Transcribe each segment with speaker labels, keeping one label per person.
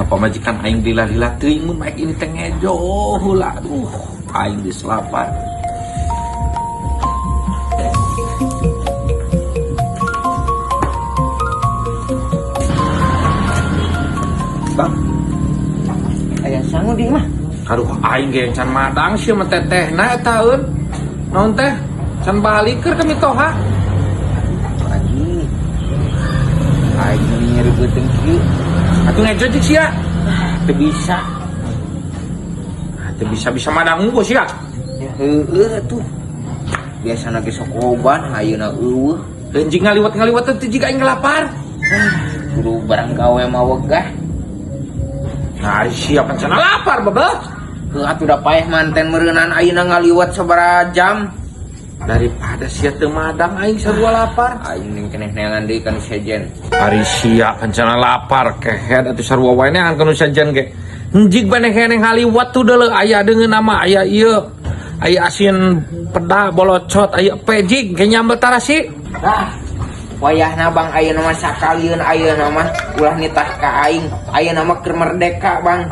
Speaker 1: Nah, pamajikan aing lila-lila teuing mun maek ini teh ngejo heula. Aduh, aing geus lapar.
Speaker 2: Bang. Aya sangu di mah.
Speaker 1: Aduh, aing ge can madang sih mah tetehna eta eun. Naon teh? Can balik keur ka mitoha.
Speaker 2: Anjing. Aing meni nyeri beuteung kieu.
Speaker 1: Atuh ngejo cik sia.
Speaker 2: Teu bisa.
Speaker 1: Teu bisa-bisa madang unggul sia.
Speaker 2: Ya heueuh atuh. Biasana ge sok oban ayeuna eueuh.
Speaker 1: Anjing ngaliwat-ngaliwat teh jiga aing lapar.
Speaker 2: Kudu barang gawe mah wegah.
Speaker 1: Nah, sia pancana lapar babeh.
Speaker 2: Heuh atuh da paeh manten meureunan ayeuna ngaliwat sabaraha jam.
Speaker 1: Daripada sia teu madang aing sarua lapar.
Speaker 2: Aing ning keneh neangan deui ka nu sejen.
Speaker 1: Ari sia pancana lapar kehed atuh sarua wae neangan ka nu sejen ge. Enjig baneh keneh ngaliwat tuh deuleu aya deungeun nama aya ieu. Aya asin peda bolocot aya pejig ge nyambel tarasi.
Speaker 2: Lah, wayahna Bang ayeuna mah sakalieun ayeuna mah ulah nitah ka aing. Ayeuna mah keur merdeka, Bang.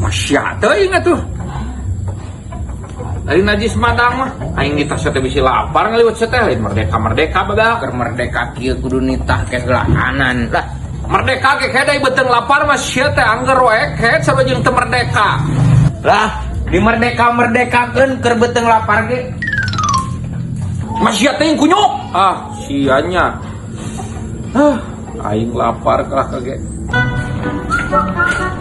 Speaker 1: Masya teuing atuh. Dari najis madang mah aing nitah teh bisi lapar ngaliwat teh lain merdeka-merdeka bagal.
Speaker 2: Keur merdeka kieu kudu nitah ke heula-kanan. Lah,
Speaker 1: Merdeka ge kehed beuteung lapar mah sia teh angger we kehed sarua jeung teu merdeka.
Speaker 2: Lah, di merdeka-merdekakeun keur beuteung lapar ge.
Speaker 1: Masya teh yang kunyuk. Ah, sianya. Ah, aing lapar kalah kage.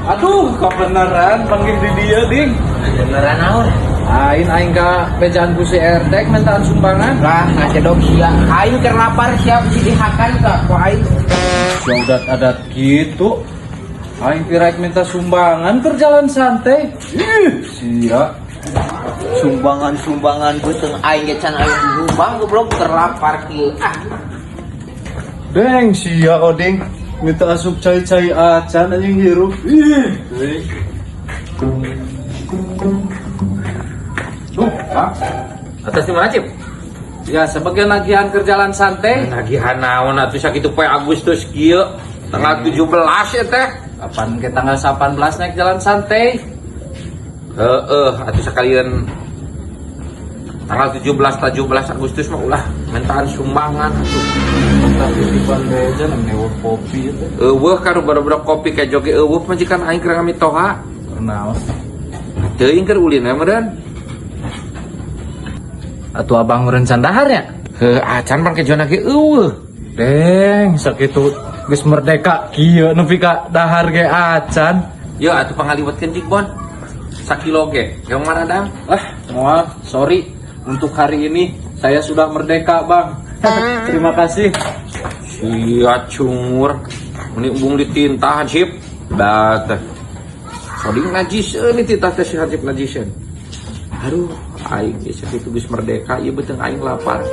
Speaker 3: Aduh, kebenaran panggil di dia, Ding.
Speaker 2: Beneran naon?
Speaker 3: Aing aing ka bejaan ku si RT mintaan sumbangan.
Speaker 2: Lah, ngajedog sia. Aing keur lapar siap si dihakan ka ku aing.
Speaker 3: Ya udah adat gitu. Aing piraik minta sumbangan keur jalan santai. Ih, sia.
Speaker 2: Sumbangan-sumbangan beuteung aing ge can aing nyumbang goblok keur lapar kieu. Ah,
Speaker 3: Deng sia oding. Minta asup cai-cai acan anjing hirup. Ih, teuing. Tuh, Kang.
Speaker 1: Atas di mana, Cip?
Speaker 3: Ya, sebagai nagihan keur jalan santai.
Speaker 1: Nagihan naon atuh sakitu poe Agustus kieu. Tanggal 17 ya teh.
Speaker 3: Kapan ke tanggal 18 naik jalan santai?
Speaker 1: Heeh, atuh sekalian tanggal 17 Agustus mah ulah mintaan sumbangan atuh.
Speaker 3: Bentar titipan beja namanya kopi itu.
Speaker 1: Eueuh ka baru-baru kopi kayak joge eueuh majikan aing keur ngamitoha.
Speaker 3: Kenal.
Speaker 1: Teuing keur ulin we meureun.
Speaker 3: Atuh abang meureun can dahar nya?
Speaker 1: Heuh, acan pan kejona ge eueuh.
Speaker 3: Deng, sakitu geus merdeka kieu nepi ka dahar ge acan.
Speaker 1: Ya atuh pangaliwatkeun jig bon. Sakilo ge, yang maradang.
Speaker 3: Ah, moal, sorry. Untuk hari ini saya sudah merdeka, Bang. Terima kasih.
Speaker 1: Sia cungur. Ini embung ditintah hansip. Dah teh. Soding najis ini titah teh si hansip najiseun. Aduh, aing geus sakitu geus merdeka ieu beuteung aing lapar.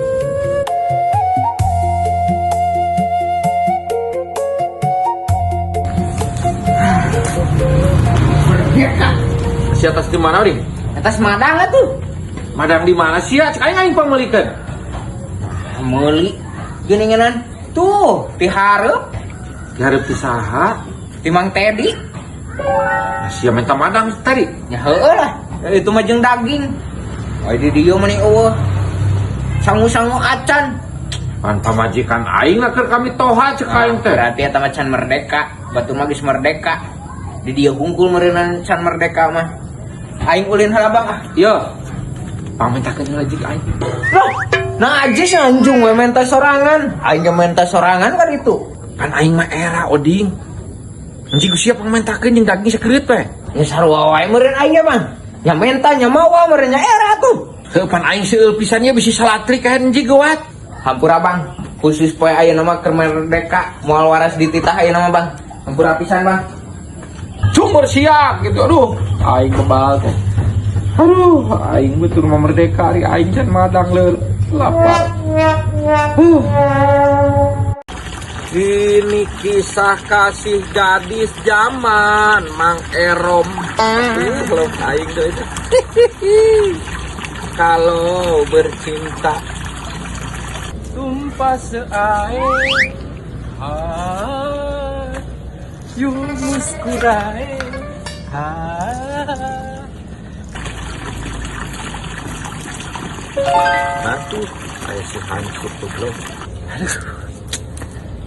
Speaker 2: Merdeka.
Speaker 1: Si atas di mana, Ding?
Speaker 2: Atas madang atuh.
Speaker 1: Madang di mana sih ya? Cek aing aing pangmeulikeun.
Speaker 2: Meuli geuninganan. Tuh, dihareup
Speaker 1: Dihareup ti saha?
Speaker 2: ti Mang Teddy.
Speaker 1: Nah, sia minta madang tadi.
Speaker 2: Ya heueuh lah. Itu mah jeung daging. Oi di dieu mah eueuh. Sangu-sangu acan.
Speaker 1: Pan pamajikan aing keur kami toha cek aing teh.
Speaker 2: Berarti eta mah can merdeka. Batu mah geus merdeka. Di dieu hungkul meureunnan can merdeka mah. Aing ulin heula Bang ah.
Speaker 1: Yo. Pamentakeun heula jig aing.
Speaker 2: Loh, nah najis anjung we menta sorangan. Aing ge menta sorangan kan itu.
Speaker 1: Pan aing mah era oding. Anjing siap pangmentakeun jeung daging sakereut we.
Speaker 2: Ya sarua wae meureun aing ge Bang. Nya menta nya mawa meureun nya era tuh.
Speaker 1: Heuh pan aing seueul pisan nya bisi salatri kaen anjing geuwat.
Speaker 2: Hampura Bang. Khusus poe ayeuna mah keur merdeka, moal waras dititah ayeuna mah Bang. Hampura pisan Bang.
Speaker 1: Cumur siap gitu aduh. Aing kebal teh. Aduh, aing betul mah merdeka ari aing can madang leur lapar. Ini kisah kasih gadis zaman Mang Erom. Belum aing tuh itu. Kalau bercinta
Speaker 3: Tumpah seair. Ah. क्यों मुस्कुराए हाँ।
Speaker 1: Nah tuh, kayak si hancur tuh belum.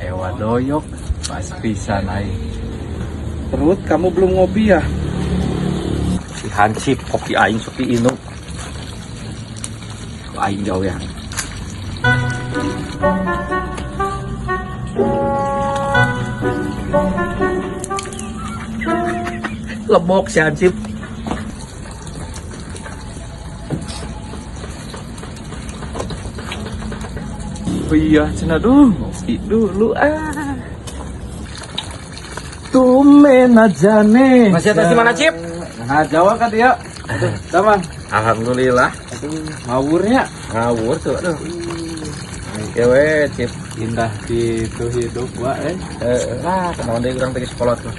Speaker 3: Ewa doyok, pas pisan aing. Perut kamu belum ngopi ya?
Speaker 1: Si hansip kopi aing sok diinum. Ku aing jauh ya. Lebok si hansip.
Speaker 3: Oh iya, cenah duh, ngopi dulu ah. Tumben aja nih.
Speaker 1: Masih atas di mana, Cip?
Speaker 3: Nah, Jawa kan dia. Aduh, sama.
Speaker 1: Alhamdulillah.
Speaker 3: Aduh, ngawurnya.
Speaker 1: Ngawur tuh, aduh. Oke we, Cip.
Speaker 3: Indah gitu hidup gua eh.
Speaker 1: Eh, kenapa deui urang teh sekolah tuh.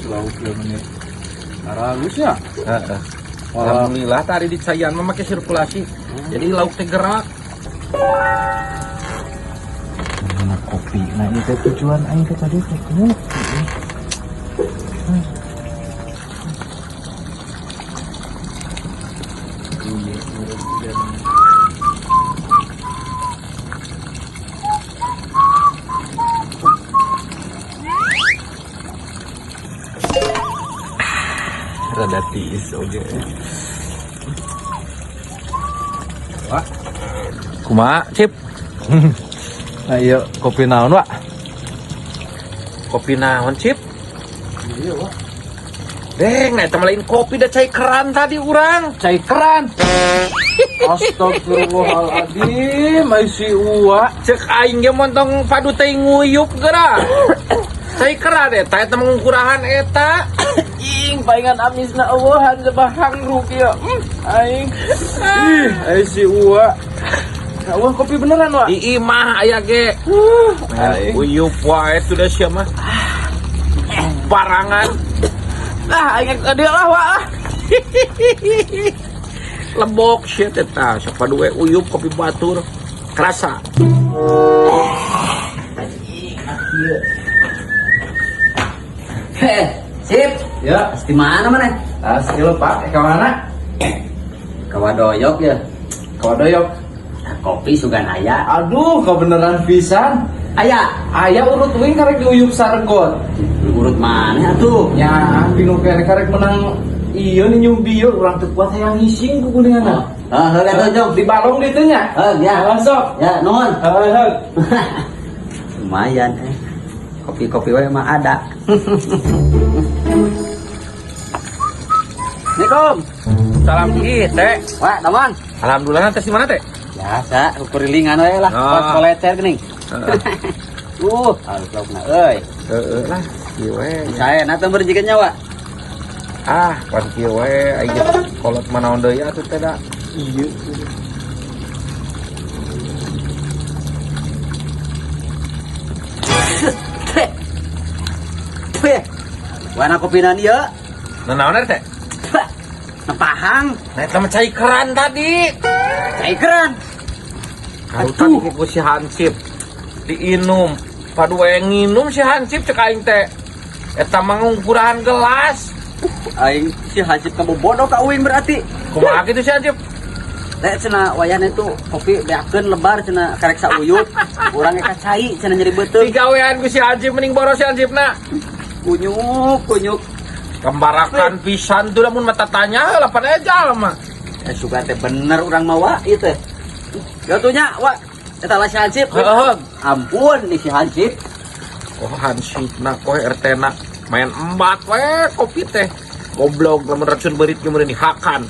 Speaker 3: Lauk ya menit. Halus ya.
Speaker 1: Heeh. Alhamdulillah tadi di caian mah make sirkulasi. Jadi lauk teh gerak.
Speaker 3: Mana kopi? Nah, itu tujuan aing teh tadi teh ngopi.
Speaker 1: Rada tiis oge.
Speaker 3: Wah.
Speaker 1: Kumaha, Cip?
Speaker 3: Nah, iya kopi naon, Wak?
Speaker 1: Kopi naon, Cip?
Speaker 3: Iya, Wak.
Speaker 1: Deng, nah eta mah lain kopi da cai keran tadi urang.
Speaker 3: Cai keran. Astagfirullahaladzim, ai si Uwa.
Speaker 1: Cek aing ge montong padu teh nguyup geura. Cai keran eta eta mengukurahan eta.
Speaker 3: Ing palingan amisna eueuhan sebah hanggruk ieu. Aing. Ih, ai si Uwa. Nah, wah kopi beneran, Wak.
Speaker 1: Di imah aya ge.
Speaker 3: Aing.
Speaker 1: Uyup wae tuh da sia mah. Barangan
Speaker 3: Nah, aing ka dieu lah, Wak.
Speaker 1: Lebok sia teh tah sapadu we uyup kopi batur. Kerasa.
Speaker 2: Heh, sip.
Speaker 3: Ya,
Speaker 2: Di mana mana?
Speaker 3: asli lo, Pak. Ke mana?
Speaker 2: Kawadoyok ya.
Speaker 3: Ke Wadoyok.
Speaker 2: Nah, kopi sugan aya.
Speaker 3: Aduh, kau beneran pisan.
Speaker 2: Aya,
Speaker 3: Aya urut uing karek diuyup sarenggot.
Speaker 2: urut mana atuh?
Speaker 3: Ya, pinu kene karek menang iya nih nyumbi ieu urang teu kuat hayang ngising ku kuningan.
Speaker 2: Ah, heula atuh jong.
Speaker 3: Di balong ditu nya.
Speaker 2: Heuh, ya.
Speaker 3: Masuk.
Speaker 2: Ya, nuhun.
Speaker 3: Heuh, heuh.
Speaker 2: Lumayan eh. Kopi-kopi we mah ada. Assalamualaikum.
Speaker 1: Salam ih teh.
Speaker 2: Wah, damang.
Speaker 1: Alhamdulillah teh di mana teh?
Speaker 2: Biasa, kurilingan we lah.
Speaker 1: Ah.
Speaker 2: Pas kolecer geuning.
Speaker 1: Heeh.
Speaker 2: Halus laukna euy.
Speaker 1: Heeh lah, kieu we.
Speaker 2: Saya na teu berjikeun nyawa.
Speaker 1: Ah, pan kieu we aing kolot manaon deui atuh teh da. Ieu.
Speaker 2: Warna kopinan ieu.
Speaker 1: Nah, naon teh?
Speaker 2: Nepahang,
Speaker 1: Nah, eta mah cai keran tadi.
Speaker 2: cai keran.
Speaker 1: Karutan ku si Hansip diinum. Padu we nginum si Hansip cek aing teh. Eta mah ngungkurahan gelas.
Speaker 2: Aing si Hansip kamu bodoh ka uing berarti.
Speaker 1: Kumaha kitu si Hansip?
Speaker 2: Teh cenah wayahna itu kopi beakeun lebar cenah karek sauyup. Urang ge kacai cenah nyeri beuteung.
Speaker 1: Digawean ku si Hansip mending boros si Hansipna.
Speaker 2: Kunyuk, kunyuk.
Speaker 1: Kembarakan pisan tuh lamun mata tanya lapan aja mah.
Speaker 2: Eh sugan teh bener urang mawa ieu teh. Ya tuh nya, wa eta lah si Hansip.
Speaker 1: Heeh.
Speaker 2: Ampun nih si Hansip.
Speaker 1: Oh Hansipna koh RT na main embat we kopi teh. Goblok lamun racun beurit ge meureun dihakan.